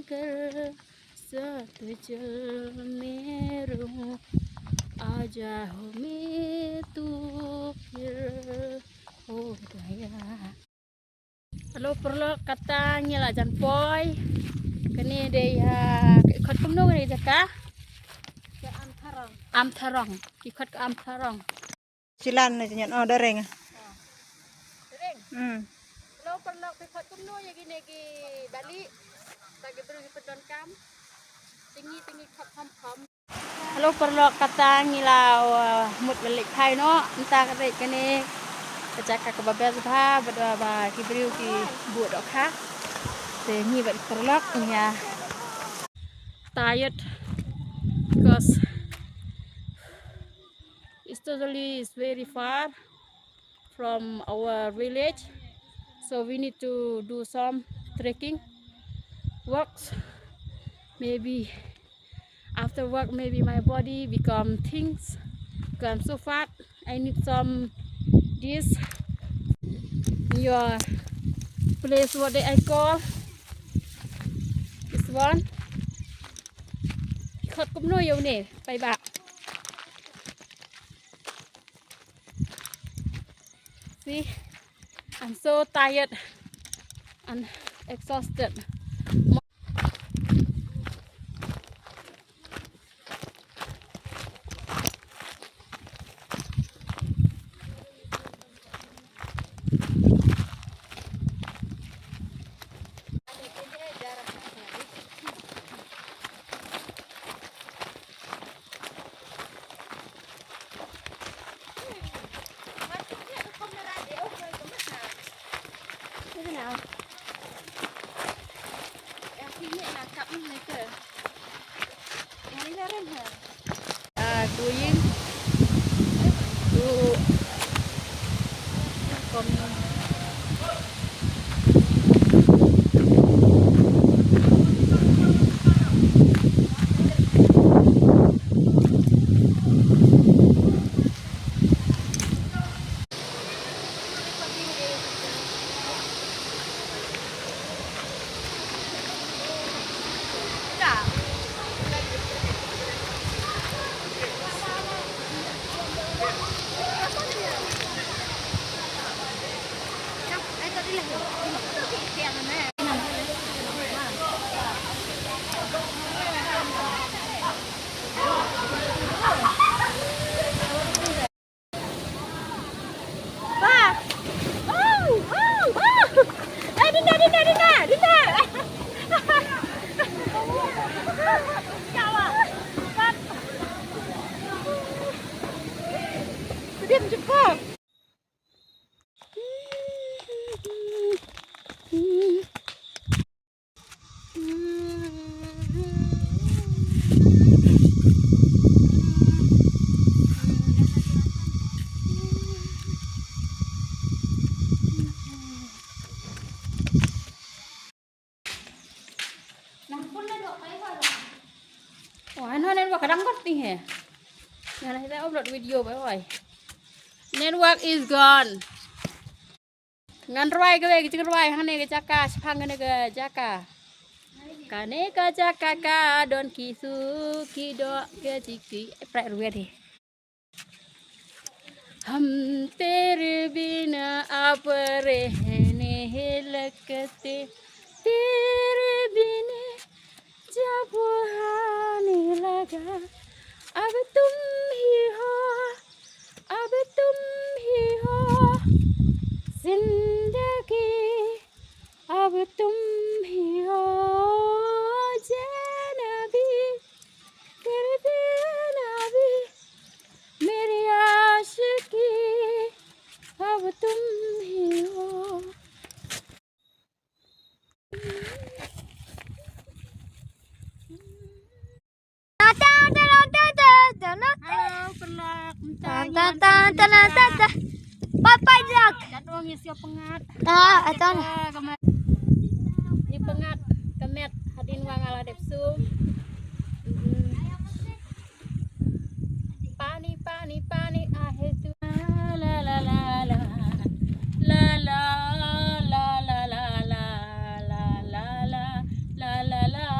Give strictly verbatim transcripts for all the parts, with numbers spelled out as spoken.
कर साथ चल मेरे, आजा हो मैं तू फिर हो गया। Hello paralok, kata ngi la jan poi. Kane dei ha, ki khot kumno kane ka jaka? Ka Amtharong. Amtharong. Ki khot ka Amtharong. Chilan ne nyan, oh, da reng. Da reng. Hmm. Hello paralok, ki khot kumno ïa kine ki bali? Ba ki briew ki pyndonkam. Te ngi, te ngi khot kham kham. Hello paralok, kata ngi la, uh, mut ban leit phai noh. Mynta ka dei kane ka jaka kaba best bha, bad ba ki briew ki buh dohkha. Te ngi bad paralok ngi ïa tired because it's totally, it's very far from our village, so we need to do some trekking walks. Maybe after work, maybe my body become things, because I'm so fat. I need some this, your place, what they I call this one. Khot kumno ïa une, paidbah. See, I'm so tired and exhausted. Ah, going to Oh, ano network kadang korti he. Nana kita upload video bye bye. Network is gone. Ngan rwai kawei ka jingrwai hangne ka jaka, shaphang kane ka jaka. Kane ka jaka ka don ki su ki dok ki jiki, eh, prai rwai de. हम तेरे बिना अब रहने लगते, तेरे बिना जब आने लगा, अब तुम ही हो, अब तुम ही हो जिंदगी, अब तुम ही हो जैनबी, तेरे बिना भी मेरी आशिकी, अब तुम ही हो। Hello, paralok. Mynta ngi wan sha Papai Vlog. Kat ong ngi sngewpyngngad. Ah, atan. Ngi pyngngad ka met hadien ba nga la dep sum. Pani, pani, pani, ahe tu. La, la, la, la. La, la, la, la.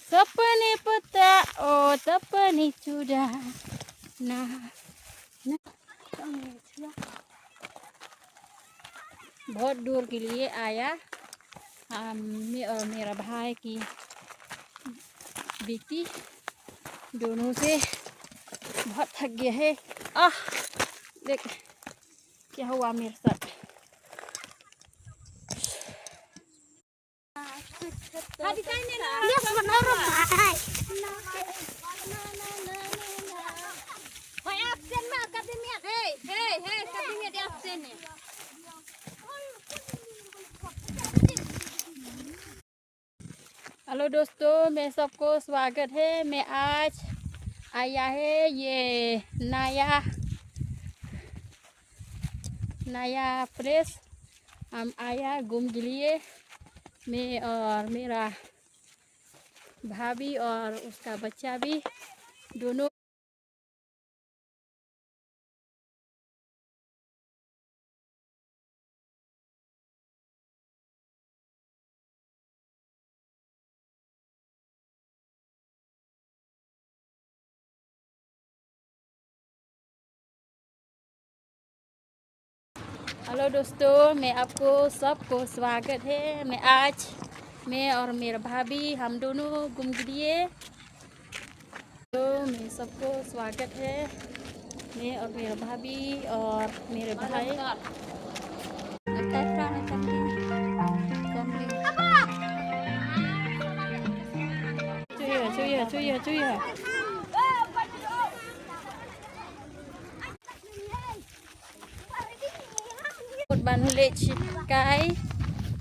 सपने पता ओ सपने चुरा ना, ना। बहुत दूर के लिए आया। हम, मैं और मेरा भाई की बेटी दोनों से बहुत थक गया है। आह, देख क्या हुआ मेरे साथ। Yes, menurut, bhai. Hei, absent ma, ka bi miat. Hei, hei, hei, ka bi miat, absent ni. हेलो दोस्तों, मैं सबको स्वागत है। मैं आज आया है ये नया, नया प्लेस। हम आया घूम के लिए, मैं और मेरा भाभी और उसका बच्चा भी, दोनों। हेलो दोस्तों, मैं आपको सबको स्वागत है। मैं आज, मैं और मेरा भाभी, हम दोनों घूम के लिए। तो मैं सबको स्वागत है, मैं और मेरा भाभी और मेरे भाई। चुया, चुया, चुया, चुया। Mut ban leit kai,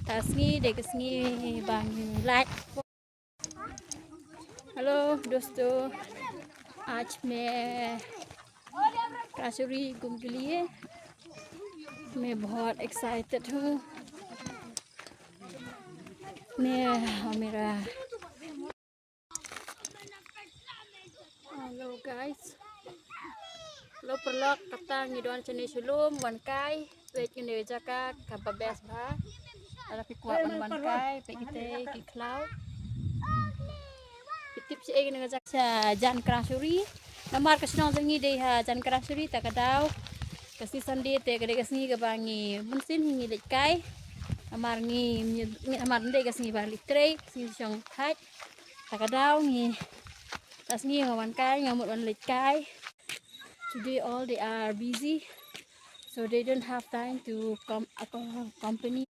ta sngi dei ka sngi ba ngi lait. हेलो दोस्तों, आज मैं क्राशुरी घूम के लिए, मैं बहुत एक्साइटेड हूँ। मैं और मेरा, हेलो गाइस, हेलो paralok, kata ngi don shane sha lum wan kai. Peit kane ka jaka kaba best bha. Lada phi kwah ban wan kai, peit kita ki khlaw. Phi tip shaei kane ka jaka? Sha jan Krashuri. Namar ka shnong jong ngi dei ha jan Krashuri, ta ka daw ka sngi Sunday te ka dei ka sngi kaba ngi mynsiem ngi leit kai. Namar ngi, ngi, namar dei ka sngi ba leit trei, ka sngi shong thait. Ta ka daw ngi, ta sngi nga wan kai, nga mut wan leit kai. Today all they are busy, so they don't have time to come, uh, co-, company.